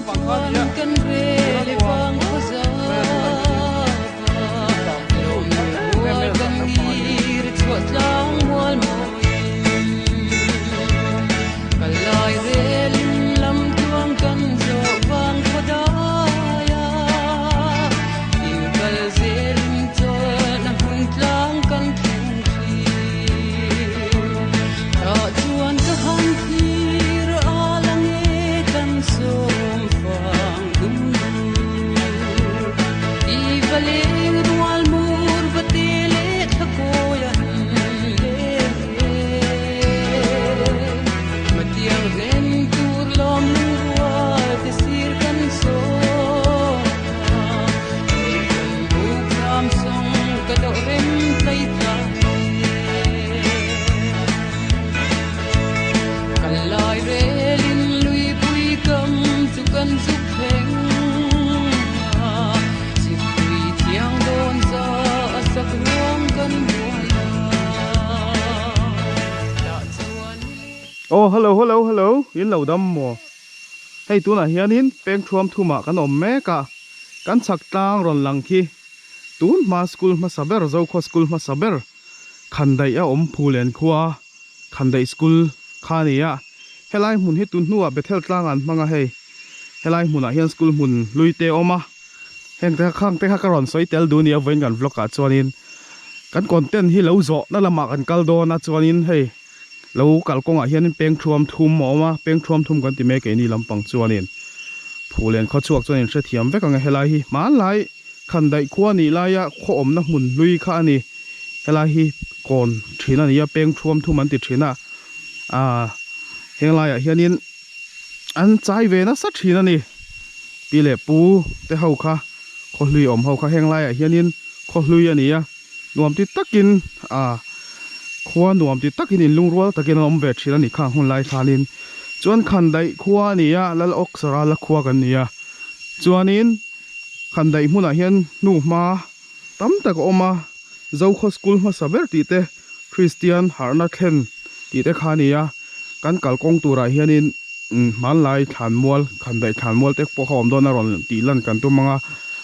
lampang kha a ni a, tuna nuam khawp mai a tunah hianin tlang chu em em mai a chhak lampangah hianin. Aw hello hello hello in lo dam maw hei tunah hianin peng thuam thumah kan awm mek a kan chhak tlang rawn lang khi tun hma school hmasa ber Zokhua school hmasa ber Khandaih a awm Phulen khua Khandaih school kha a ni a helai hmun hi tun hnuah Bethel tlang an hmang a hei helai hmunah hian school hmun hlui te a awm a heng te kha khang te kha ka rawn sawi tel duh a ni a vawiin kan vlog ah chuanin kan content hi lo zawh na lamah kan kal dawn a chuanin hei lo kalkawngah hianin peng thuam thum a awm a peng thuam thum kan ti mai keini lampang chuanin Phulen khawchhuak chuan in hrethiam vek ang e helai hi hmanlai. Khandaih khua nih laia khaw awmna hmun hlui kha a ni. Helai hi kawn thin a ni a, peng thuam thum an ti thin a. Aaa heng laiah hianin an chai ve nasa thin a ni. Pi leh pu te ho kha khaw hlui awm ho kha heng laiah hianin khaw hlui a ni a. Nuam ti takin aaa khua nuam ti takin inlungrual takin an awm ve thin a ni khang hun lai khanin. Chuan Khandaih khua a ni a, Lal Awksarala khua kan ni a. Chuanin. Khandaih hmunah hian hnu hma tam tak a awm a, Zokhaw school hmasa ber tih te, Kristian harhna thlen tih te kha a ni a, kan kalkawng turah hianin hmanlai thlanmual, Khandaih thlanmual te pawh kha awm dawn a rawn tih lan kan tum ang a,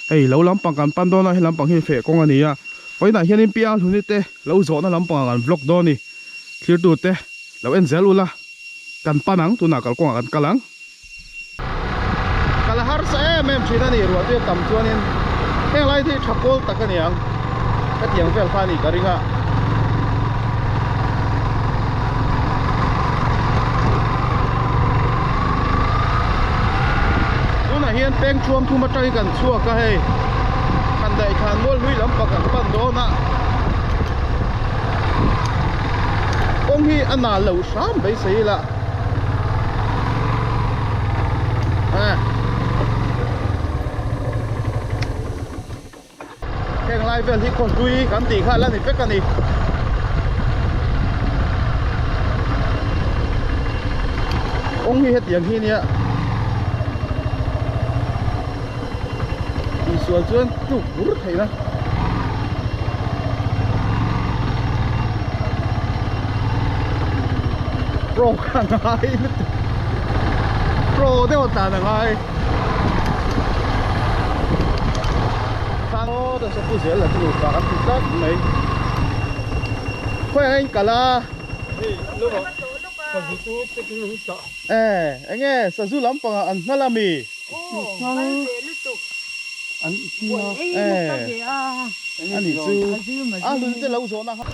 hei lo lampang kan pan dawn a, he lampang hi feh kawng a ni a, vawiinah hianin Pi Ahluni te lo zawhna lampangah kan vlog dawn a ni, thlirtute lo en zel ula, kan pan ang, tunah kalkawngah kan kal ang. Kal a harsa em em thin a ni ruah tui a tam chuanin heng lai te hi tha kawl tak a ni ang hetiang vel kha a nih ka ring a. Tunah hian peng thuam thum atangin kan chhuak a hei Khandaih thlan mual hlui lampang kan pan dawn a kawng hi a nal lo hram beisei ila. Heng lai vel hi khaw hlui kan tih kha la ni vek a ni. Kawng hi hetiang hi nia tihsual chuan tluk bur theih na. Pro kha ngai lutuk pro deuh a tlan a ngai aw ta sapu zel la chu nupa kan ti tlat mai khawi ang kal a e enge sazu lampangah an nghal ami. A nih chu a hlun te lo zawhna kha.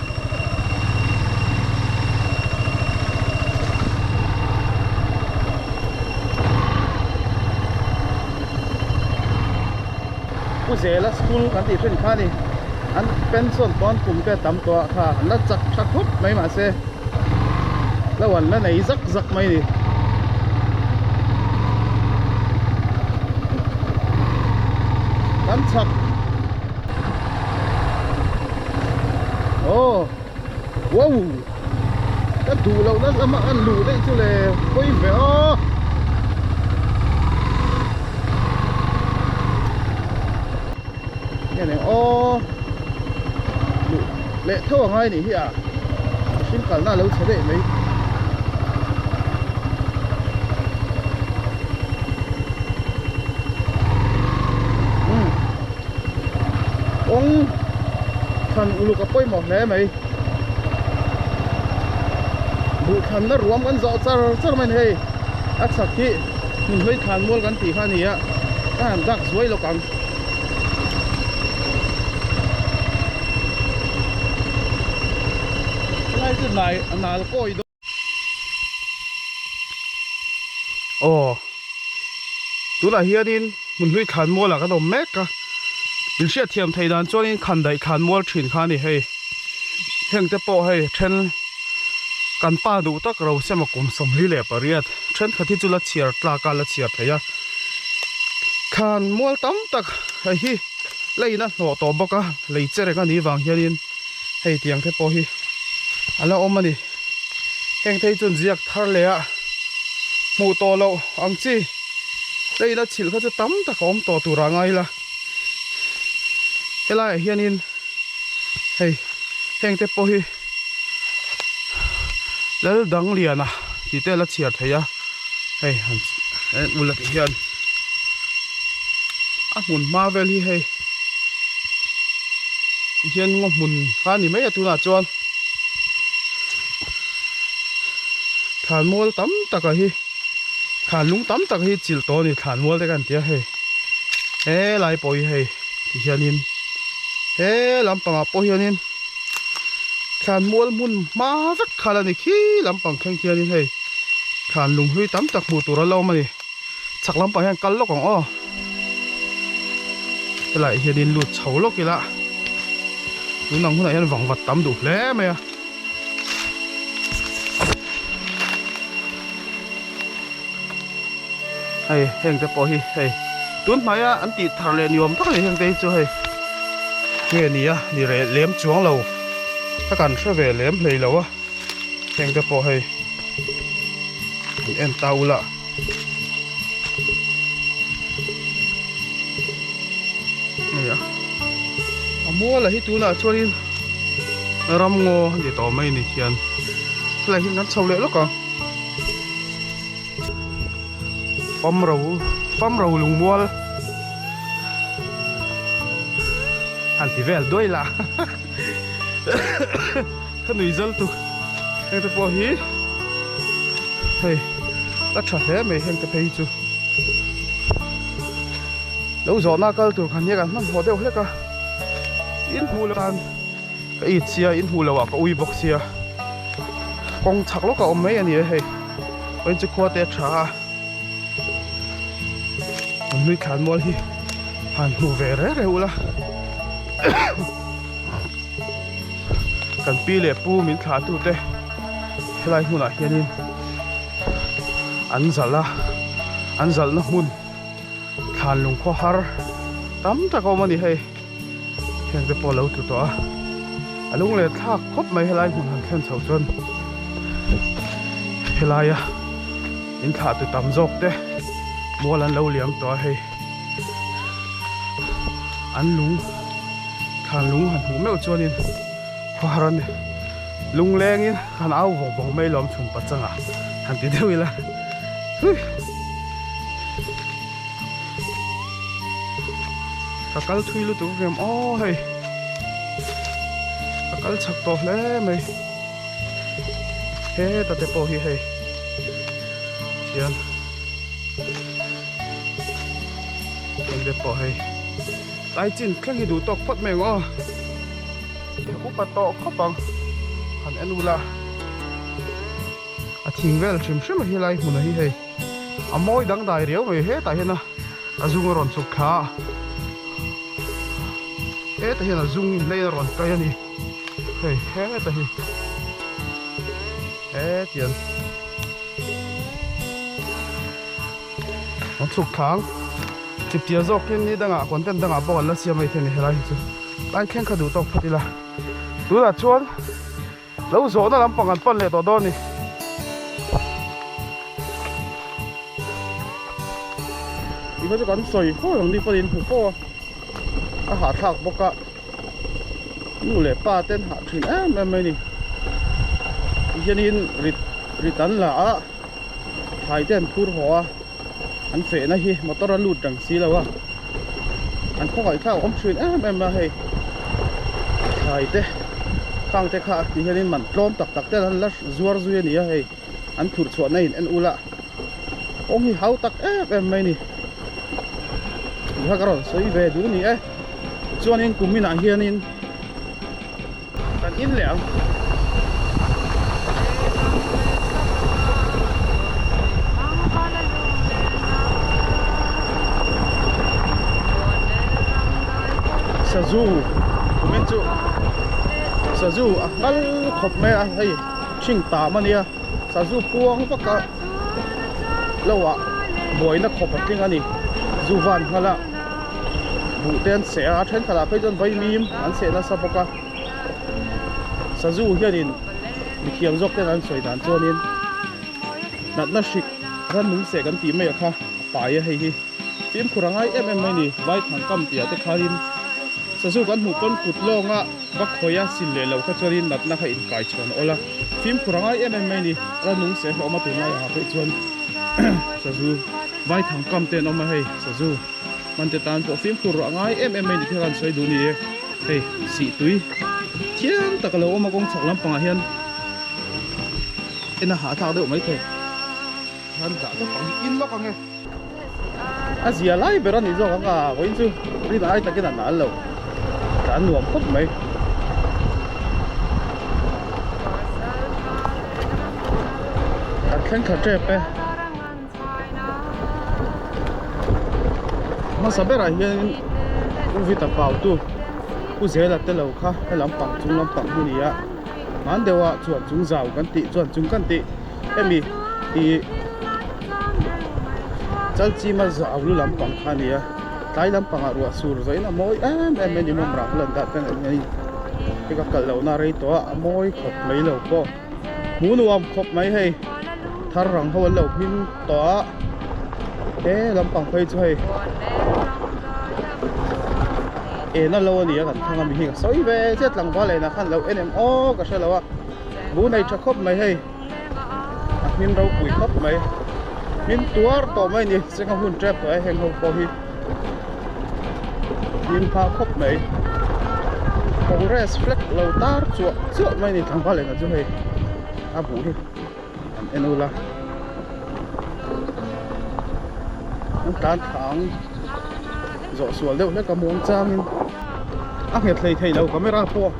Pu Zela school kan tih thin kha a ni an pension pawn kum te a tam tawh a kha an la chak tha khawp mai mahse lo an la nei zak zak mai a ni. Kan chhak aw wow ka duh loh na lama an luh daih chu le pawi ve aw nge nen aw luh leh tho a ngai nih hi a mihring kalna a lo chhe daih mai. Thlan uluk a pawimawh hle mai. Duhthlanna ruam kan zawh char char mai a ni hei. A chhak hi hmun hlui thlan mual kan tih kha a ni a, ka han dak zuai lawk ang. Helai chu nai nal kawi dawn. Aw tunah hianin hmun hlui thlan mualah kan awm mek a in hriatthiam theih dan chuanin khandaih thlan mual thin kha a ni hei heng te pawh hei then kan pa duh tak ro sema kum 48 thenkhat hi chu la chhiar tlak a la chhiar thei a thlan mual tam tak hei hi leiin a hnawh tawh bawk a lei che reng a nih vang hianin hei tiang te pawh hi a la awm a ni. Heng te hi chuan ziak thar leh a hmuh tawh loh ang chi leiin a chhilh kha chu tam tak a awm tawh tur ah ngai ila helaiah hianin hei heng te pawh hi Laldang liana tih te a la chhiar thei a hei han ula tih hian a hmun hma vel hi hei hian ngaw hmun kha a ni mai a tunah chuan. Thlan mual tam tak ah hi thlan lung tam tak hi chilh tawh a ni thlan mual te kan ti a hei helai pawh hi hei ti hianin he lampangah pawh hianin thlan mual hmun hma vek kha la ni khi lampang thleng khianin hei thlan lung hlui tam tak hmuh tur a la awm a ni chhak lampang hian kal lawk ang aw helaiah hianin lut chho lawk ila tun ang hunah hian vangvat tam duh hle mai a. Hei heng te pawh hi hei tun hmaia an tih thar leh ni awm tak a ni heng te hi chu hei nge ni a ni reh lem chuang lo ka kan hre ve lem hlei lo a heng te pawh hei an en ta ula hei a a mual ah hi tunah chuanin ramngaw a ni tawh mai a ni thian helai hian kan chho leh lawk ang famro famro lungmual han ti vel duai la ka nui zal tuk heng te pawh hi hei a tha hle mai heng te phei hi chu lo zawhna kal tur khan hian kan hmanhmawh deuh hlek a in hmuh loh tan ka it sia in hmuh loh ah ka ui bawk sia kawng chhak lawk a awm mai a ni e hei awin chu khua te a tha a an hlui thlan mual hi han hmu ve reng reng ula kan pi leh pu min thlah tu te helai hmunah hianin an zalh a an zalhna hmun thlan lung khaw har tam tak a awm a ni hei heng te pawh a lo tlu tawh a a lung leh thlak khawp mai helai hmun han thlen chhoh chuan helaia in thlah tu tam zawk te mual an lo liam tawh a hei an lung thlan lung han hmuh meuh chuanin khaw har a ni lung lengin han au vawng vawng mai lawm chhun pachangah han ti deuh ila hui. Ka kal thui lutuk a ngem aw hei ka kal chak tawh hle mai heta te pawh hi hei hian heng te pawh hei tlai chin thleng hi duh tawk phawt mai ang aw upa tawh khawp ang han en ula. A thing vel hrim hrim a helai hmunah hi hei a mawi dangdai riau mai hetah hian a a zung a rawn chhuk thla a hetah hian a zung in hlei a rawn kai a ni hei hetah hi hetiang an chhuk thla ang chipchiar zawk hian ni dangah content dangah pawh kan la siam mai thei a ni helai hi chu tlai thleng kha duh tawk phawt ila tunah chuan. Lo zawhna lampang an pan leh tawh dawn a ni. Tih chu kan sawi fo ang ni pawhin hmu fo a, a hahthlak bawk a, nu leh pa te an hah thin em em mai a ni. Tihianin rit rit an la a, thlai te an phur haw a, an fehna hi motor a lut reng si lo a, an khawngaihthlak awm thin em em a hei. Thlai te khang te kha ti hianin man tlawm tak tak te an la zuar zui a ni a hei an phurh chhuah na in en ula kawng hi hau tak em em mai a ni tih kha ka rawn sawi ve duh a ni e chuanin kum inah hianin kan in leh ang. Sazu kumin chu sazu a ngal khawp mai a hei hring tam a nia sazu puang vak a lo ah buaina khawp a tling a ni zu van nghal a buh te an seh a a thenkhat ah phei chuan vaimim an seh nasa bawk a sazu hianin mithiam zawk ten an sawi dan chuanin natna hrik rannung seh kan tih mai a kha a pai a hei hi fimkhur a ngai em em mai a ni vai thang kam tih ah te khanin sazu kan hmuh pawn kut lawnga va khawi a sin leh loh kha chuanin natna kha inkai chhawn a awl a fimkhur a ngai em em mai a ni rannung seh hlawm a tunlai ah phei chuan sazu vai thang kam te an awm a hei sazu. Hmante tan pawh fimkhur a ngai em em mai ni thil an sawi duh ni e. Hei sih tui thiang tak a lo awm a kawng chhak lampangah hian en a hahthlak deuh mai thei. Hian dah tawp ang in lawk ang e. A zia lai ber a nih zawk ang a vawiin chu rin ai takin a nal lo. Tlan nuam khawp mai. Kan thleng thla tep e. Hmasa berah hianin U Vita Pautu Pu Zela te lo kha he lampang chung lampang hi a ni a hman deuha chuan chung zau kan tih chuan chung kan tih hemi ih Chalchima zau lu lampang kha a ni a tlai lampangah ruah sur zawhin a mawi em em mai a ni mawm rah lan dah te a ni hei ka kal lohna rei tawh a a mawi khawp mai lo pawh. Hmuh nuam khawp mai hei thar rang ho an lo hming tawh a he lampang phei chu hei ena lo a ni a kan thlang a mi hi ka sawi ve chiah tlangval enah khan lo en em aw ka hre lo a bu nei tha khawp mai hei a hming ropui khawp mai hming tuar tawh mai a ni sengha hun tep tawh e heng ho pawh hi. Hlim phah khawp mai Congress flag lo tar chuah chuah mai a ni tlangval lehna chu hei a buh hi an en ula an tlan thang zawh sual deuh hlek a muang changin a nghet hlei thei lo camera pawh.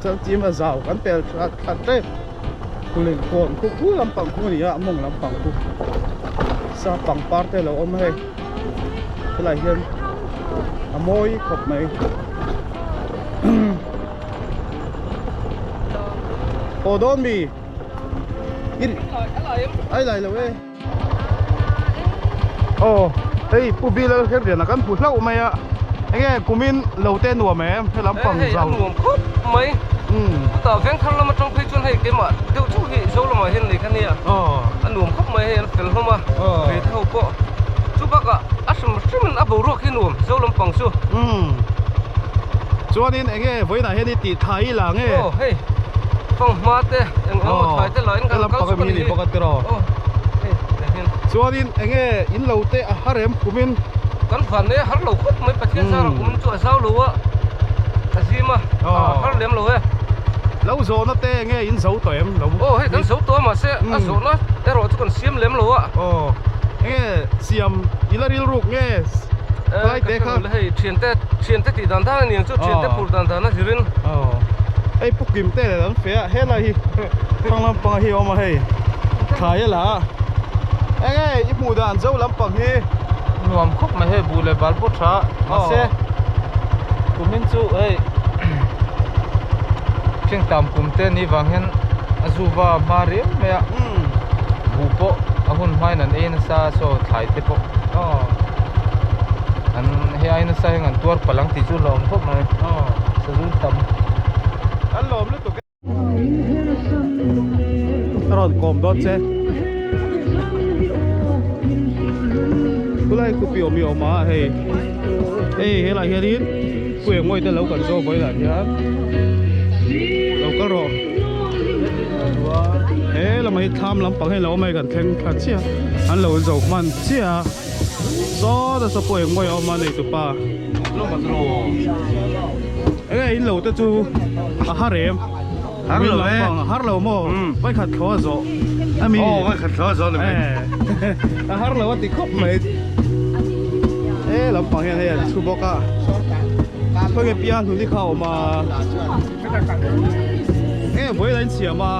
Chalchim a zau kan pel that that tep kulin kawn khu khu lampang khu a ni a a mawng lampang khu sa pangpar te alo awm a hei helai hian a mawi khawp mai aw dawn mi ai lai lo e. Aw hei Pu Bilal kher rian a kan hmu hlauh mai a enge kumin lo te nuam em he lampang zau hei a nuam khawp mai chutah vengthar lam atang phei chuan hei keimah deuh chu hi zo lamah hian lei kha nia a nuam khawp mai hei an fel hlawm a ve te ho pawh chu bakah a hrim hrimin a boruak hi nuam zo lampang chu chuanin enge vawiinah hian i tih thai la nge aw hei fanghma te eng eng emaw thlai te la in kan kal chhuak a ni hi. Chuanin enge in lo te a har em kumin? Kan van nei a har lo khawp mai Pathian zara kumin chu a zau lo a, a zim a, a har lem lo e. Lo zawhna te enge in zo tawh em lo? Aw hei kan zo tawh a mahse a zawhna erawh chu kan siam lem lo a. Aw enge siam i la rilruk nge tlai te kha? Hei thiante thiante tih dan dan a niang chu thiante phur dan dan a zirin. Aw hei pu Kim te leh an fe a helai hi thlang lampang hi a awm a hei. Thlai a la a eng e i hmuh dan zo lampang hi nuam khawp mai hei buh leh bal pawh tha mahse kumin chu hei ṭhing tam kum te ni vang hian a zu va hma riau mai a buh pawh a hun hmain an ei nasa saw thlai te pawh an hei ai nasa hian an tuar palh ang tih chu hlauhawm khawp mai sazu tam. An lawm lutuk e. A rawn kawm dawn che khulai khu pi awm hi a awm a hei hei helai hianin pu eng mawi te lo kan zawk vawilah hian lo kal rawh. He lamah hi thlam lampang hi a lo awm a hei kan thleng thla chiah an lo zo hman chiah a saw nasa pawh engmaw a awm a neitupa enge in lo te chu a har em Har lo e. Har lo maw? Vaikhat thlaw a zawh a mi. Aw vaikhat thlaw a zawh ni mai. A har lo a ti khawp mai. E lampang hian hei an chhu bawk a. Khawnge pia hnuni kha a awm a. Enge vawiin a insiam a.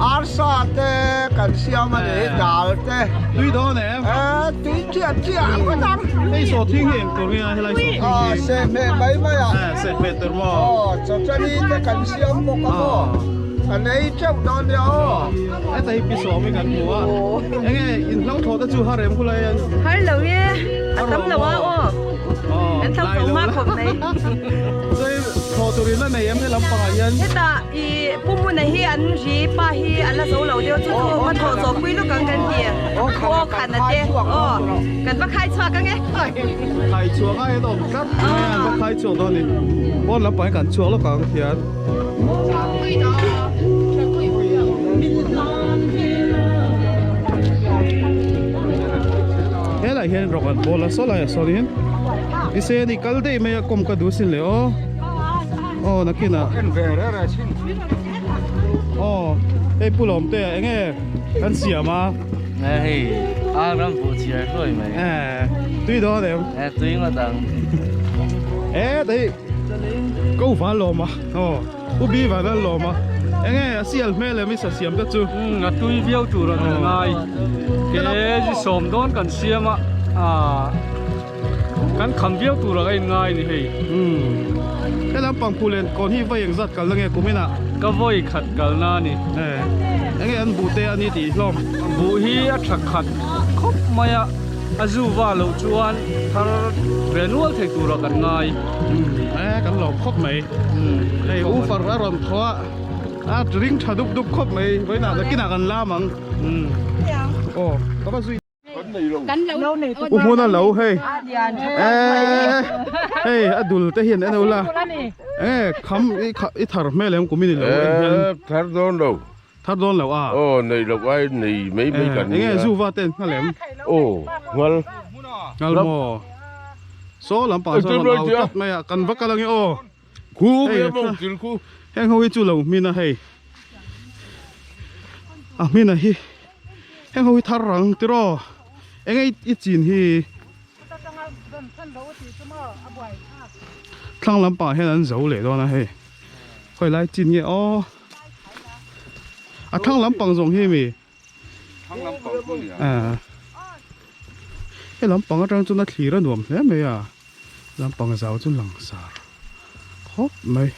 Arsa te kan siam a ni dal te. Tui dawn em? E tui chiah chiah ang ngawt ang. Hei sawhthing hi eng tur nge a helai sawhthing hi? Aw sehhmeh mai mai a. Sehhmeh tur maw? Aw chawchani te kan siam bawk a maw? Kan ei teuh dawn nia aw. Heta hi pi sawm hi kan hmu a. Enge in hlo thlawh te chu har em khulai hian? Har lo e, a tam lo a aw. Kan hlo thlawh hma khawp mai. Chuan thlawh tur in la nei em he lampangah hian? Heta i Pu Hmuna hi an ri pa hi a la zo lo deuh chu chu va thawh zawh pui luk ang kan ti. Aw khan a te aw kan va khai chhuak ang e. Khai chhuak a en awm tlat mai a an va khai chhuak dawn a ni. Pawn lampang hi kan chhuak lawk ang hian. Helai hian rawng an bawl a saw laiah sawnin nise ni kal daih mai a kawm ka duh sin le aw aw nakinah aw hei pu lawm te ah enge kan siam a hei a ram buh chhiar hluai mai tui dawn em tui ngawt ang e tei Ko van lawm a aw U Bi van an lawm a enge a sial hmel em i sa siam te chu. Umm a tui viau tur an ngai ke zi sawm dawn kan siam a ah kan kham viau tur a ka in ngai ni hei. Umm he lampang phu len kawn hi vawi engzat kal na nge kum inah. Ka vawi khat kal na a ni. Enge an buh te a ni tih hlawm. Buh hi a tha khat khawp mai a. A zu va loh chuan thar ve nual thei tura kan ngai. E kan lawm khawp mai. Hei u far a rawn thaw a, a ring tha dup dup khawp mai. Vawiinah nakinah kan lam ang. Aw ka va zui. U hmun a lo hei. E hei a dul te hian en ula. E kham i thar hmel em kum in i lo en hian. Thar dawn lo. Thar dawn lo a. Aw nei loh ai nei mai mai kan nia. Enge zu va ten nghal em? Aw nghal. Nghal maw? Saw lampang sawn rawn au tlat mai a kan va kal ange aw. Khu ve bawk thil khu. Heng ho hi chu lo hmin a hei. A hmin a hi. Heng ho hi thar rang tiraw. Enge i chin hi. Thlang lampang hian an zo leh dawn a hei. Khawi lai chin nge aw. A thlang lampang zawng hi mi? Thlang lampang chu nia. Ah. He lampang atang chuan a thlir a nuam hle mai a. Lampang zau chu lang sar khawp mai.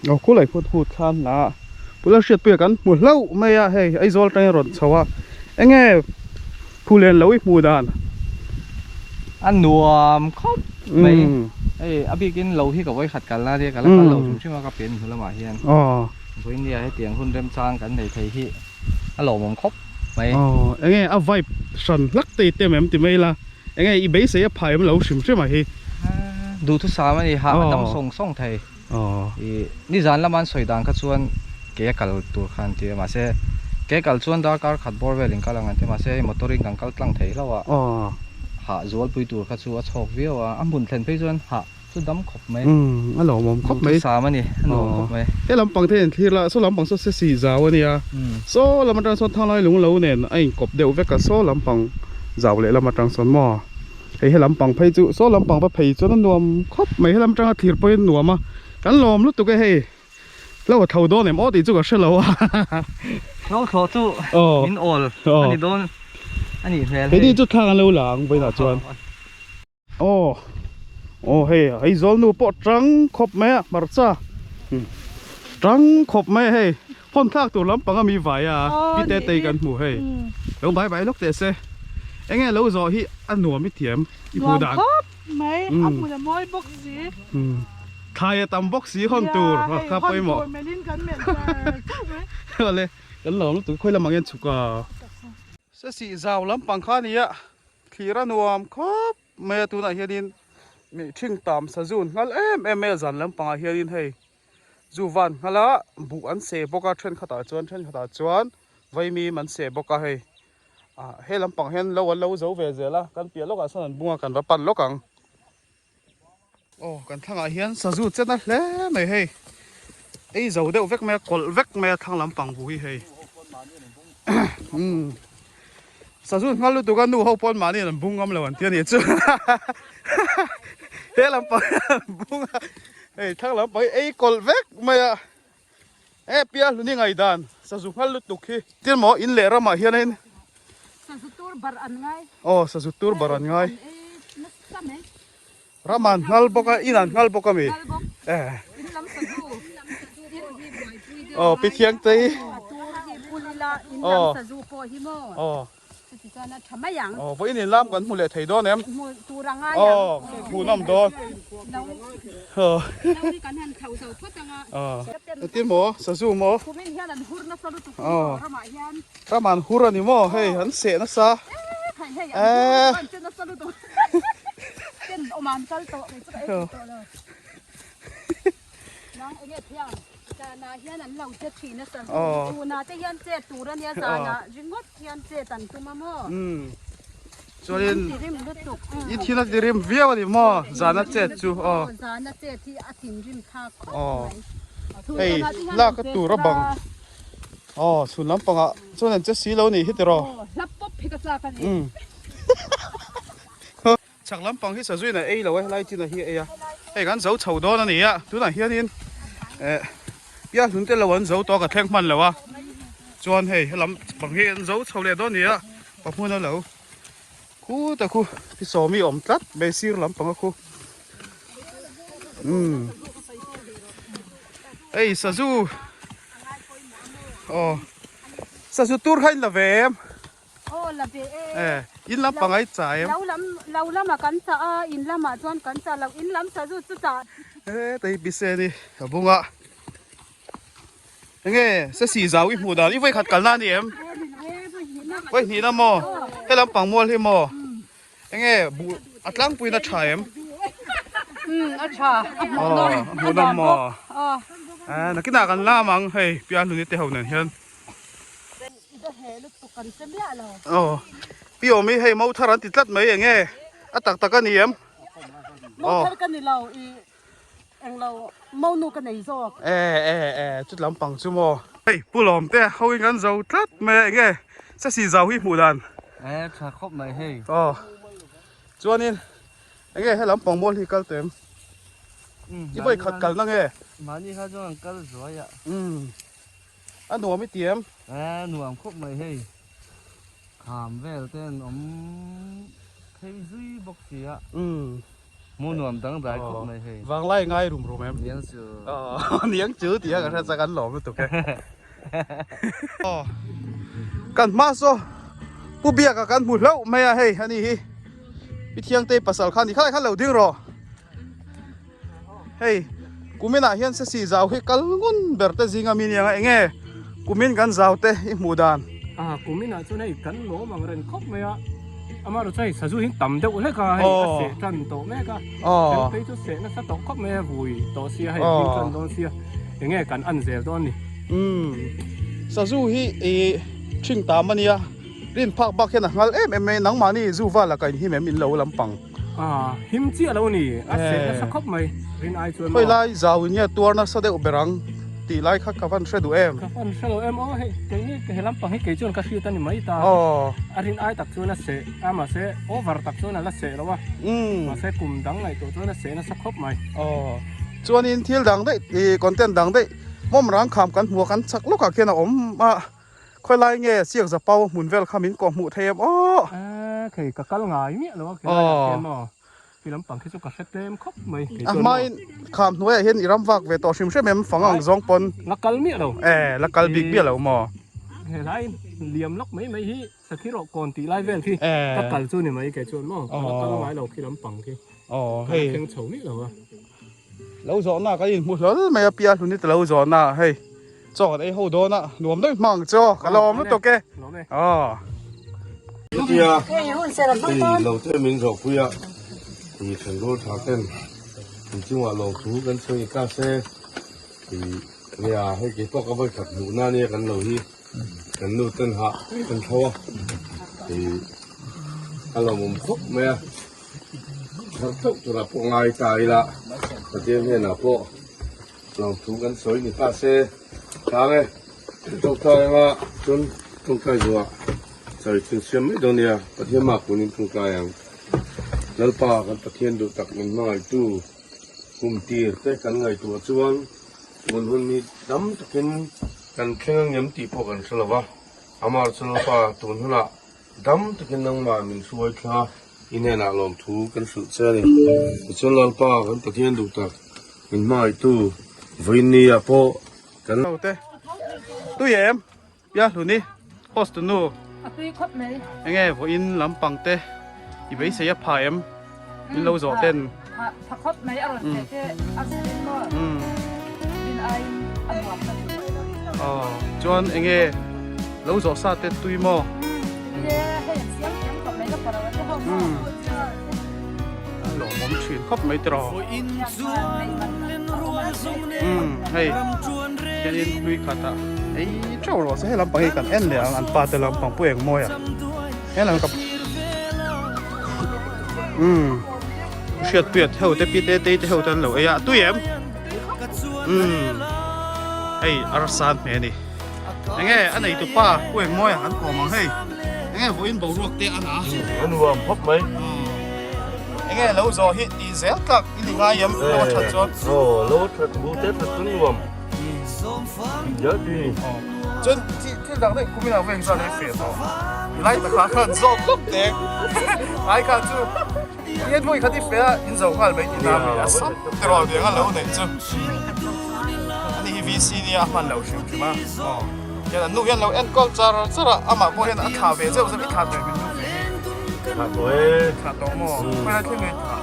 Aw khulai khut hut thlan la a. Pula hriatpuia kan hmu hlauh mai a hei Aizawl atangin rawn chho a. Enge Phulen lo i hmuh dan? A nuam khawp mai. Hei a bikin lo hi ka vawi khat kalna ania ka la kal lo hrim hrim a ka pian hnu lamah hian. Vawinia hetiang hun remchang kan nei thei hi a lawmawm khawp mai. Aw enge a vibe hran hlak te i tem em ti mai la enge i beisei a phah em lo hrim hrim a hi. Duhthusam a ni hah a dam sawng sawng thei. I nizan lama an sawi dan kha chuan ke a kal tur kha an ti a mahse ke kal chuan darkar khat bawr velin kal ang an ti a mahse hei motor in kan kal tlang thei hlauh a hah zualpui tur kha chu a chhawk viau a a hmun thlen phei chuan hah chu dam khawp mai a lawmawm khawp mai duhthusam a ni a nuam khawp mai he lampang te in thlir la saw lampang saw se si zau a nia saw lam atang sawn thanglai lung lo nen a inkawp deuh vek a saw lampang zau leh lam atang sawn maw. Hei he lampang phei chu saw lampang va phei chuan a nuam khawp mai helam atanga thlir pawhin a nuam a kan lawm lutuk e hei lo a tho dawn em aw tih chu ka hrelo a Hlo thlawh chu min awl a ni dawn a nih hmel hei. Keini chu thlang an lo la ang vawiinah chuan aw aw hei Aizawl nu pawh tang khawp mai a hmarcha tang khawp mai a hei Hawn thlak tur lampang a mi vai a, pi te te kan hmu hei. Lo bai bai lawk teh se. Enge lo zawh hi a nuam i thiam i hmuh dan. Nuam khawp mai, a hmun a mawi bawk si. Thlai a tam bawk si hawn tur kha pawimawh. Hawn tur melhin kan melh char char mai. Awle, kan lawm lutuk khawi lamah nge chhuk a. Sesih zau lampang kha nia, thlir a nuam khawp mai a tunah hianin mihring tam sazun nghal em em mai a zan lampangah hianin hei. Zu van nghal a buh an seh bawk a thenkhatah chuan thenkhatah chuan vaimim an seh bawk a hei ah he lampang hian lo an lo zo ve zel a kan piah lawkah sawn an bung a kan va pan lawk ang. Aw kan thlangah hian sazu chen a hle mai hei ei zo deuh vek mai a kawlh vek mai a thlang lampang bu hi hei umm sazu nghal lutuk a nu ho pawn mahni an bung ngam lo an ti a nih chu he lampang hian an bung a hei thlang lampang hi ei kawlh vek mai a e pial hlun i ngaihdan sazu nghal lutuk hi tin maw in leh ramah hianin Sazu tur bar an ngai. Aw sazu tur bar an ngai. An ei nasa mai. Ram an nghal bawk a, in an nghal bawk a mi. Nghal bawk. Eh. In lam sazu. In lam sazu pawh hi buaipui deuh Aw pi thiang tei. A tur hi bul ila in lam sazu pawh hi maw. Aw. Chuti chuan a tha mai ang. Aw vawiin in lam kan hmu leh thei dawn em? Hmu tur a ngai ang. Aw hmuhnawm dawn. Lo. Aw. Lo hi kan han thlo zo phawt ang a. Aw. Engtin maw sazu maw? Kumin hian an hur nasa lutuk ramah hian. Ram an hur a ni maw hei an seh nasa. Eh. Chuanin i thil a ti rim viau a ni maw zana chet chu aw. Aw hei lak a tur a bang. Aw chhun lampangah chuan an che si lo nih hi tiraw. Aw hlap pawp hi ka chak a ni. Chhak lampang hi sazuin a ei lo e helai chin a hi a ei a. Hei kan zo chho dawn a ni a tunah hianin eh pialhlun te lo an zo tawh ka thleng hman lo a chuan hei helam pang hi an zo chho leh dawn a ni a pa hmun a lo khu ta khu pi sawmi awm tlat mai sir lampang a khu umm hei sazu aw sazu tur kha in la ve em. Aw la ve e. Eh, in lam pangai cha em. Lo lam lo lamah kan chah a, in lamah chuan kan chah lo, in lam sazu chu chah. Eh, tei bise ni a bunga. Enge se si zau i hmuh dan i voi khat kalna ani em? Voi hnih na maw? He lam pang mual hi maw? Enge bu a tlangpuiin a tha em? Um a tha a hmuh nawm a hmuh nawm maw? Eh, nakinah kan lam ang hei pianhluni te ho nen hian. Aw pi awm hi hei mo thar an ti tlat mai eng nge a tak tak a ni em? Mo thar ka ni lo i eng lo mo nu ka nei zawk. E e e chut lampang chu maw. Hei pu lawm te ho in kan zo tlat mai a eng nge sesi zau hi hmuh dan. E tha khawp mai hei. Aw chuanin eng nge he lampang mual hi kal tawh em? I vawi khat kalna nge? Mahni kha chuan kal zuai a. Umm. A nuam i ti em? E nuam khawp mai hei. Kham vel te an awm phei zui bawk si a. Umm. Hmu nuam dangdai khawp mai hei. Vanglai ngai rum rum em? Niang chu. Aw niang chu tih a ka hria chak an lawm lutuk e. Aw kan hma saw Pu Biaka kan hmu hlauh mai a hei ani hi. Pi Thiangtei pasal kha ni khalai khan lo ding rawh. Hei kumin ah hian sesi zau hi kal ngun ber te zinga mi nia enge kumin kan zau te i hmuh dan. A kumin ah chuan hei kan lawm ang reng khawp mai a amaherawh chu hei sazu hi tam deuh hlek a hei a seh tan tawh mek a thil phei chu seh nasa tawh khawp mai a vui tawh sia hei hming tan dawn sia enge kan an zel dawn ni. Umm sazu hi i thing tam ania rin phak bak hian a nghal em em mai nangmahni zu val ah ka inhim em in lo lampang. A him chiah lo ni, a seh nasa khawp mai rin ai chuan maw. Khawi lai zau in nge tuar nasa deuh ber ang tih lai kha ka van hre duh em? Ka van hre lo em aw, hei keini he lampang hi kei chuan ka hriat a ni mai ta. A rin ai tak chuan a seh a mahse over tak chuan a la seh lo a, mahse kum dang ngaihtuah chuan a seh nasa khawp mai. Aw chuanin thil dang daih ih content dang daih mawm rang kham kan hmu a kan chak lawkah khian a awm a. Khawi lai nge siak zapau hmun vel kha min kawh hmuh thei em aw? Eee khei ka kal ngai miah lo a khi laiah khian maw khi lampang khi chu ka hre tlem khawp mai kei A chuan maw. hmain kham hnuaiah hian i ram vak ve tawh hrim hrim em fang ang zawng pawn. La kal miah lo. Eee la kal bik miah lo maw? He lai liam lawk mai mai hi sakhi rawh kawn tih lai vel khi ka kal chu ni mai kei chuan maw ka la kal ngai lo khi lampang khi ka la thleng chho miah lo a. Lo zawhna kan inhmu hlawl mai a piah hlun hi ta lo zawhna hei chaw kan ei ho dawn a nuam daih hma ang chu ka lawm lutuk e aw. Chutia hei lo te min zawhpui a i thenrual tha ten in chungah lawmthu kan sawi ta se. Nia hei kei pawh ka vawi khat hmuh na nia kan lo hi kan nu ten hah kan tho a ih a lawmawm khawp mai a thar theuh turah pawh ngai ta ila Pathian hnenah pawh lawmthu kan sawi ni ta se tlang e tawngtai anga chuan tawngtai zuah sawi thil siam mai dawn nia Pathian mah kunin tawngtai ang Lalpa kan Pathian duh tak min hmangaihtu. Kum tir te kan ngaihtuah chuan tun hun hi dam takin kan thleng ang em tih pawh kan hre lo va, amah chu Lalpa tun hunah dam takin nangmah min hruai thla i hnenah lawmthu kan hrilh che a ni. Tichuan Lalpa kan Pathian duh tak min hmangaihtu vawiinniah pawh kan. Ho te tui em Pia hluni host tu nu. A tui khawp mai. Enge vawiin lampang te i beisei a pha em? Min lo zawh ten. Pha khawp mai a rawn theh te a zir in maw? Rin aiin a nuam ka ti mai lo. Aw chuan enge lo zawh sa te tui maw? Tui e hei an siam thiam khawp mai ka pawh lo a te ho maw? A lawmawm thin khawp mai tiraw. Umm hei hianin hlui khatah ei teuh rawh se hei lampang hi kan en leh ang an pa te lampang pawh eng mawi a he lam ka umm hriatpuia te ho te pi te tei te ho te an lo ei a tui em umm hei arsa an hmeh a ni enge a neitu pa pu eng mawi a kan kawm ang hei enge vawiin boruak te a na a nuam khawp mai. Enge lo zawh hi tih zel tlak i ni ngai em lo a that chuan. Aw lo that bu te that chuan nuam. Tih zel tih ni. Chuan thil dang daih kumin ah veng chuan ei feh tawh. I lai takah khan zawk lawk teh. Ai kha chu i vawi khat i feh a in zo nghal mai tih na mi a sam te rual ve anga lo neih chu. Ani hi VC nia a hman lo hrim hrim a. Aw hian an nu hian lo enkawl char char a amah pawh hian a thlah ve zeuh zeuh i thlah ve min nu ve hi. Thlah tawh e. Thlah tawh maw? Khawi lai thleng nge thlah?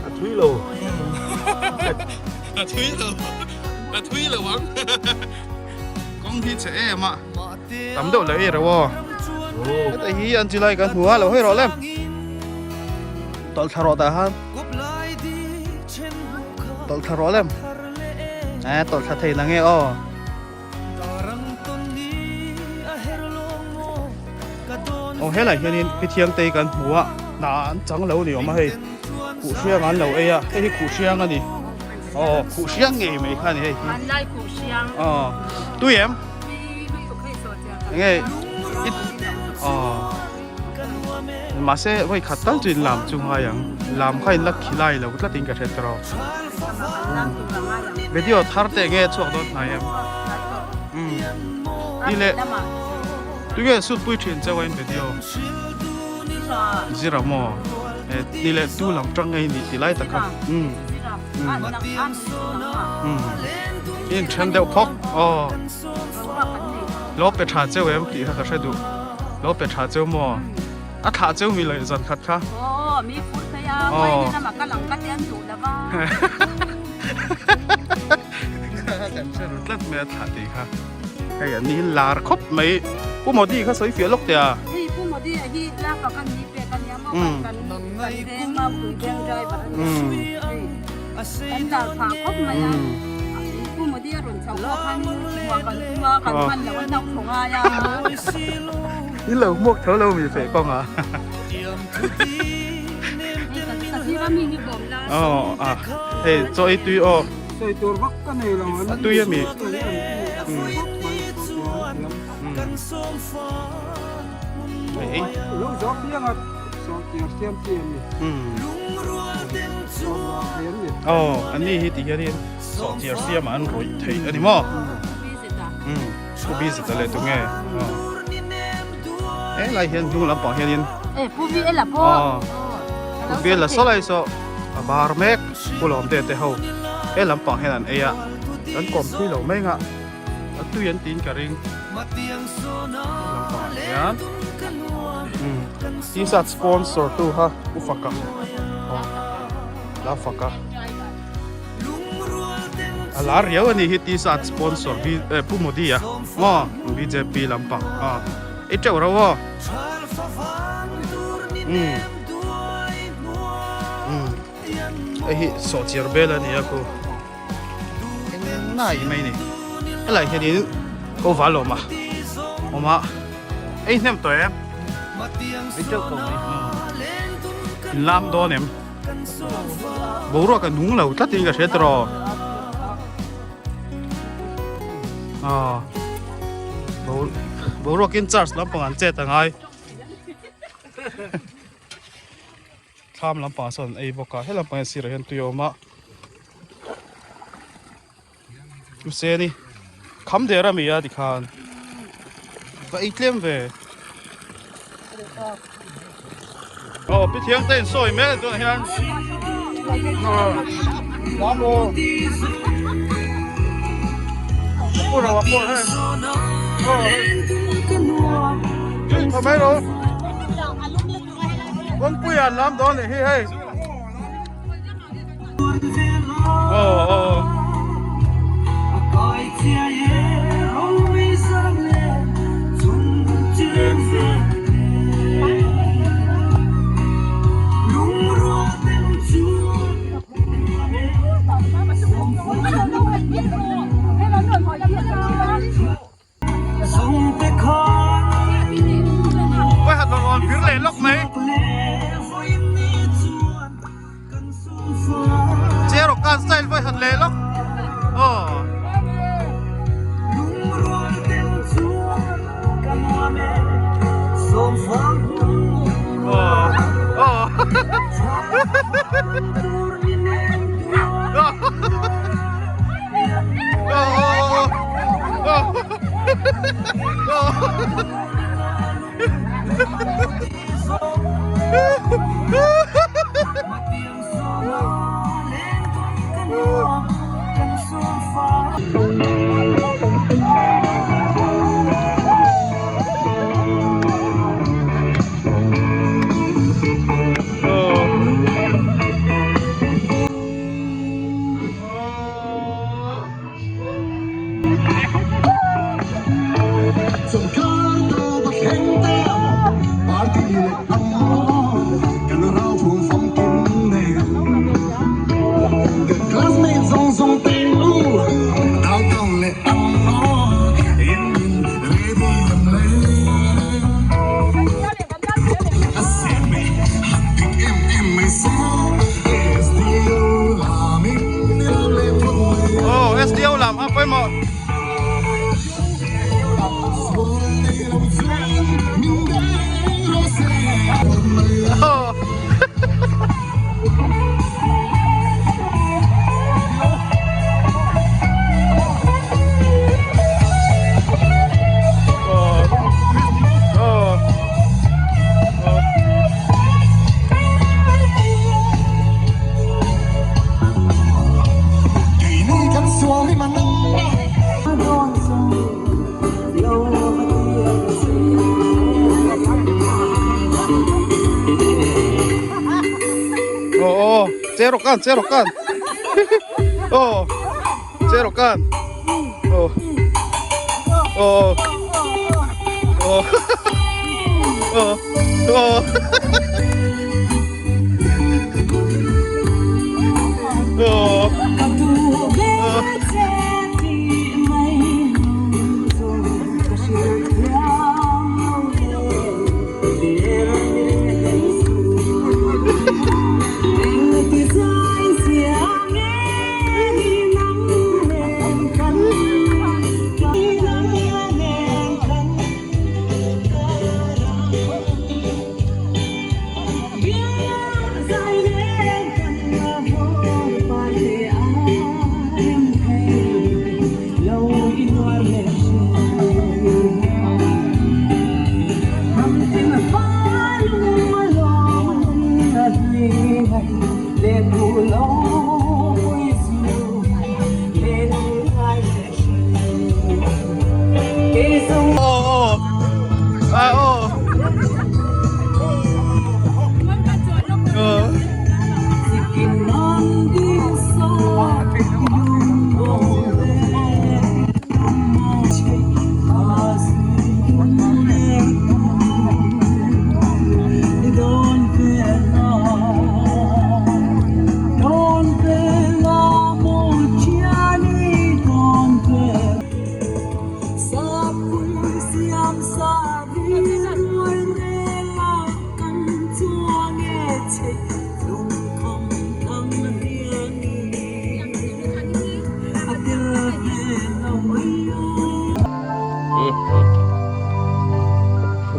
A thui lo. A thui lo. A thui lo ang. Kawng hi che em a. Tam deuh leh ei reuh aw. Heta hi an chi lai kan hmu a lo hawi rawh le. Tawlh thla rawh tah khan. Tawlh thla rawh le. Eh tawlh thla thei na nge aw. Aw helai hianin Pithiangtei kan hmu a hna an chang lo ni awm a hei khuhhriang an lo ei a hei hi khuhhriang a ni aw khuhhriang ngei mai kha a ni hei hi aw tui em enge i aw mahse vawi khat tal chu in lam chu ngai ang lam kha in la khilai lo tlat in ka hre tawh video thar te nge chhuak dawn hnai em umm ni leh tunge sut pui thin cheu a in video zira maw eh ni leh tu lam tang nge ni ti lai tak kha umm umm in then deuh phawk aw lo pe tha cheu em tih kha ka hre duh lo pe tha cheu maw a thlah cheu mi leh zan khat kha aw mi phur phei a mai ni lama ka lang ka te an duh lova kan hre ru tlat mai a thlah tih kha hei an ni lar khawp mai pu Modi kha sawi fiah lawk teh a hei pu Modi a hi lak a kan ni pek a nia maw kan kan veng a pui veng driver a nia hei kan lar phah khawp mai a pu Modi a rawn chho pawh khan hmuah kan tum a kan hman loh a hnauh thaw ngai a. In lo hmuak tho lo mi feh kawng a. Aw a hei chaw ei tui aw. Sawi tur vak ka nei lo A tui a mi. Ei. Lo zawk piang a saw tiar siam chi a ni. Aw an ni hi ti hianin saw tiar siam ah an rawih theih a ni maw. Pu busy ta leh tunge aw helai hian hnung lampang hianin e pu vi ela pawh pu vi ela saw lai saw a bar mek pu lawm te te ho he lampang hian an ei a kan kawm thui lo mai nga a tui an tiin ka ring lampang ah hian t-shirt sponsor tu kha u faka aw la faka. A lar riau a ni hi t-shirt sponsor B eh Pu Modi a maw bjp lampang a ei teuh reuh aw umm umm hei hi sawhchiar bel a ni a khu. nai mai a ni helai hianin ko val awm a awm a ei hnem tawh em in lam dawn em boruak a nung lo tlat in ka hria tawh aw boruak in charge lampang an chet a ngai. Thlam lampangah sawn an ei bawk a he lampang hian sirah hian tui a awm a Huseni kham der ami a tikhan va ei tlem ve aw pi thiang te in sawi mek a tunah hian Pu ro a pawh hei aw mai ro Kawngpui an lam dawn leh hi hei. Aw aw. Vai hat rawn vir leh lawk mai. Che rawk kan style vai hat leh lawk. Aw. Aw. Aw. Aw SDO lam a pawimawh. Aw che rawk kan che rawk kan aw che rawk kan aw aw aw aw aw aw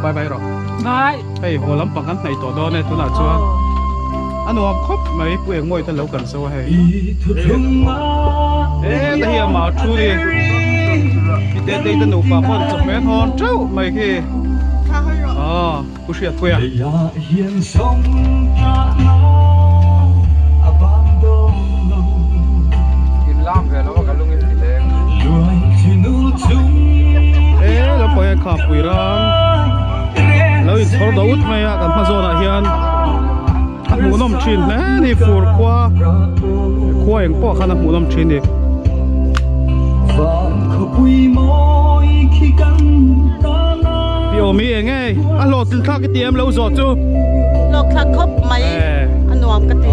Bye bye rawh. Bye. Hei haw lampang kan hnaih tawh dawn e tunah chuan a nuam khawp mai pu engmawi te lo kan zo a hei. E ta hi amah thu ni i te te te nupa pawh an chawhmeh thawn teuh mai khi. Aw pu Hriatpuia. E lampang hian khapui ram lo inchhawr deuh ut mai a kan hma zawnah hian a hmuhnawm thin hle a ni fur khua khua eng pawh khan a hmuhnawm thin a ni. Pi awmi eng nge a hlawhtlin thlak i ti em lo zawh chu. Hlawhthlak khawp mai a nuam ka ti.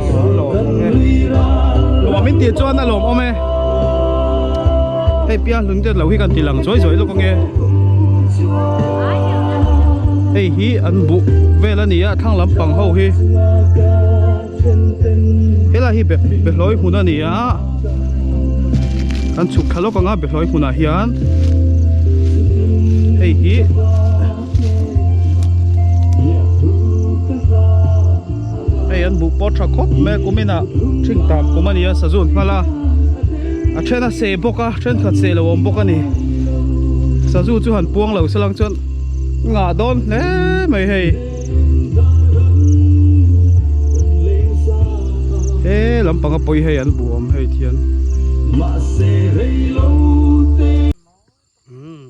Nuam in tih chuan a lawmawm e. Hei piang hlun te lo hi kan ti lang zuai zuai lawk ange. Hei hi an buh vel a ni a thlang lampang ho hi. Helai hi behlawi hmun a ni a. Kan chhuk thla lawk anga behlawi hmunah hian hei hi hei an buh pawh tha khawp mai a kum inah thing tam kum a ni a sazu an hmal a a then a seh bawk a thenkhat seh lo a awm bawk a ni sazu chu han puang lo salang chuan ngah dawn hle mai hei. He lampang a pawi hei an buh awm hei thian. Umm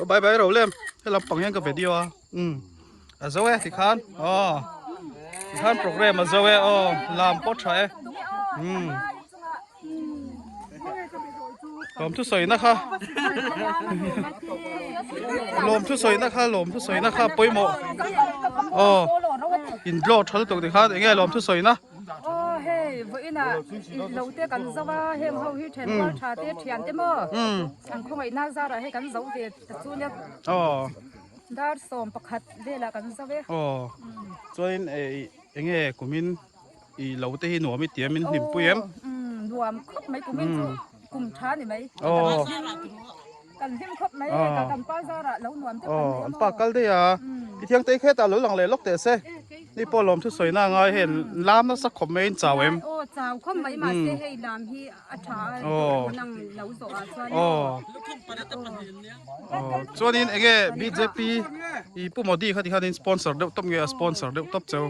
bye bye ro lem he lampang hian ka video a umm a zo e tikhan aw tikhan program a zo e aw lam pawh tha e umm. Lawm thu sawi na kha Lawm thu sawi na kha lawm thu sawi na kha pawimawh aw in draw tha lutuk tikhan enge lawm thu sawi na aw hei vawiin ah lo te kan zo a heng ho hi then rual tha te thian te maw an khawngaih na zar ah hei kan zo ve ta chu nia aw dar 11 velah kan zo e aw chuanin enge kumin I lo te hi nuam i tiam in hlim pui em? Umm nuam khawp mai kumin chu kum tha ni mai. Kan hlim khawp mai ka kan pa zarah lo nuam deuh kan nei a maw. An pa kal daih a. I thiang te khetah lo lang leh lawk teh se. Ni pawh lawm thu sawi na ngai hei lam nasa khawp mai in chau em? Aw chau khawp mai mahse hei lam hi a tha a nang lo zawh ah chuan. Chuanin enge bjp i Pu Modi kha tikhanin sponsor deuh tawp nge a sponsor deuh tawp cheu?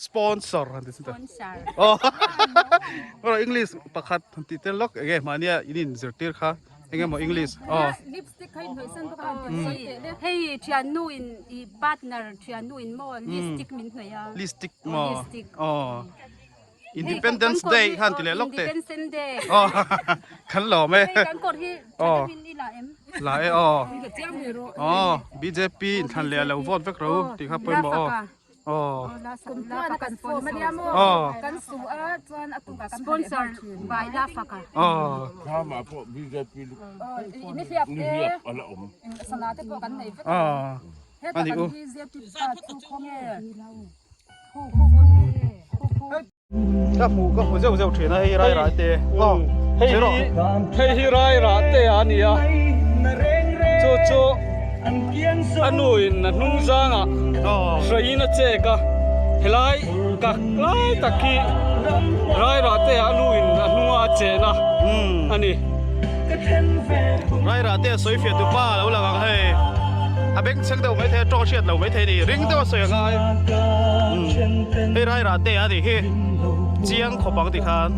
Sponsor han ti chu ta. English pakhat han ti tel lawk enge mahnia in in zirtir kha enge maw English aw. Lipstick kha in hnawih san bawk a han ti sawi teh le. Hei thiannu in i partner thiannu in maw lipstick min hnawih a. Lipstick maw aw. Independence Day khan ti leh lawk teh. Independence Day. Aw kan lawm e. Hei kan kawr hi Aw. tha deuhin i la em? La e aw. Aw Aw BJP inthlan leh a lo vote vek ro tih kha pawimawh aw. Aw. Kum tluan a kan form a nia maw? Aw. Kan su a chuan a tukah kan Sponsor by La Faka. Aw. Thlamah pawh BJP Nihliap te nihliap a la awm. Sana te pawh kan nei vek. Aw. Heta Ani kan u. BJP pa chu khawnge? Ka hmu ka hmu zeuh zeuh thin a hei rai rai te aw hei hi hei hi rai rah te a ni a chu chu a nu in a hnung zangah hruaiin a chek a helai kak lai tak hi rai rah te a nu in a hnunga a chehna a ni. Rai rah te a sawi fiah tu pa lo lang ang hei a beng chheng deuh maithei a tawng hriat lo maithei a ni ring deuh a sawi a ngai hei rai rah te a nih hi chiang khawp ang ti khan.